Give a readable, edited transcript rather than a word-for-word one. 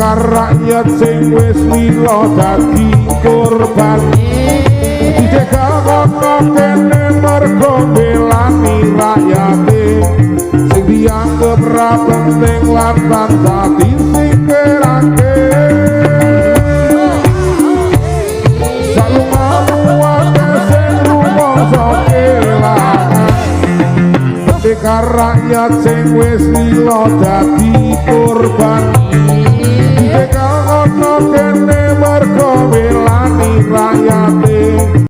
Pendekar rakyat sing wis lila dadi korban, dijegal kono kene mergo belani rakyate sing dianggep ra penting lan tansah disingkirake. Salungamu akeh sing rumangsa kelangan. Pendekar rakyat sing wis lila dadi korban, dijegal kono kene mergo belani rakyate.